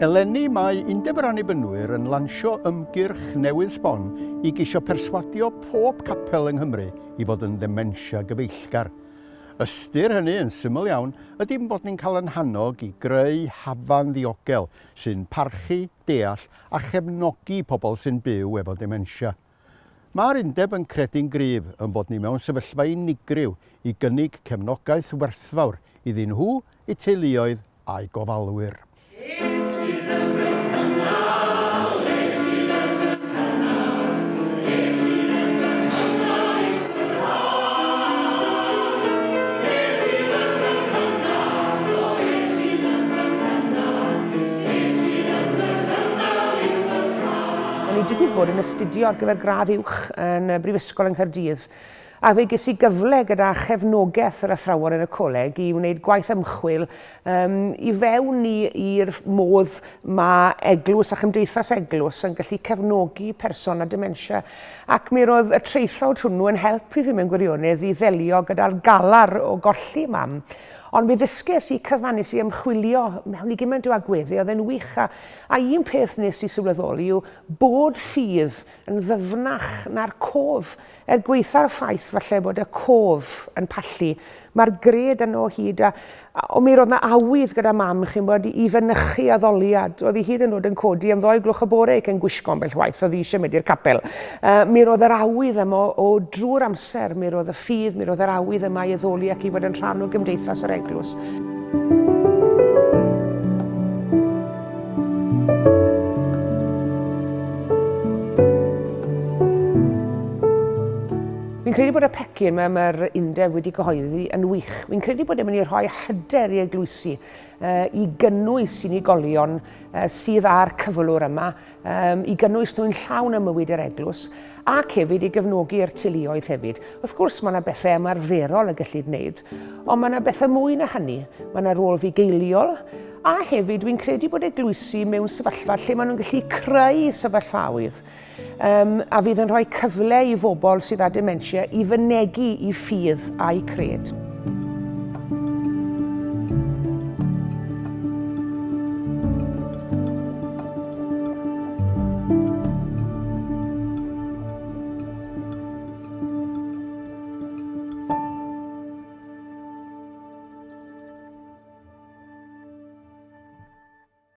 Eleni mae Undeb yr Annibynwyr yn lansio ymgyrch newydd sbon i geisio perswadio pob capel yng Nghymru i fod yn ddementia gyfeillgar. Ystyr hynny yn syml iawn ydy ein bod ni'n cael ein hannog i greu hafan ddiogel sy'n parchu, deall a chefnogi pobl sy'n byw efo dementia. Mae'r Undeb yn credu'n gryf ein bod ni mewn sefyllfa unigryw i gynnig cefnogaeth werthfawr iddyn nhw, eu teuluoedd a'u gofalwyr. O'n i'n digwydd bod yn astudio ar gyfer gradd uwch yn y Brifysgol yng Nghaerdydd, a fe ges i gyfle gyda chefnogaeth yr athrawon yn y coleg i wneud gwaith ymchwil um, i fewn i'r modd mae eglwys a chymdeithas eglwys yn gallu cefnogi person â dementia. Ac mi roedd y traethawd hwnnw yn helpu fi mewn gwirionedd i ddelio gyda'r galar o golli mam. Ond mi ddysges i cyfan, nes i ymchwilio mewn i gymaint o agweddau, oedd e'n wych. A, a un peth nes i sylweddoli yw bod ffydd yn ddyfnach na'r cof. Er gwaetha'r ffaith falle bod y cof yn pallu, mae'r gred yno o hyd. A, a, ond mi roedd 'na awydd gyda mam, chi'n bod, i fynychu addoliad. Oedd hi hyd yn oed yn codi am ddoi gloch y bore ac yn gwisgo ambell waith, oedd hi eisiau mynd i'r capel. Uh, mi roedd yr awydd yma o, o drwy'r amser, mi roedd y ffydd, mi roedd yr awydd yma i addoli ac i fod yn rhan o gymdeithas yr eglwys. Fi'n credu bod y pecyn yma mae'r undeb wedi gyhoeddi yn wych. Fi'n credu bod e'n mynd i rhoi hyder i eglwysi uh, i gynnwys unigolion uh, sydd â'r cyflwr yma um, i gynnwys nhw'n llawn ym mywyd yr eglwys, ac hefyd i gefnogi'r teuluoedd hefyd. Wrth gwrs, mae yna bethau ymarferol y gellid wneud, ond mae yna bethau mwy na hynny. Mae yna rôl fugeiliol, a hefyd dwi'n credu bod eglwysi mewn sefyllfa lle maen nhw'n gallu creu sefyllfaoedd um, a fydd yn rhoi cyfle i fobl sydd â dementia i fynegi i ffydd a'u cred.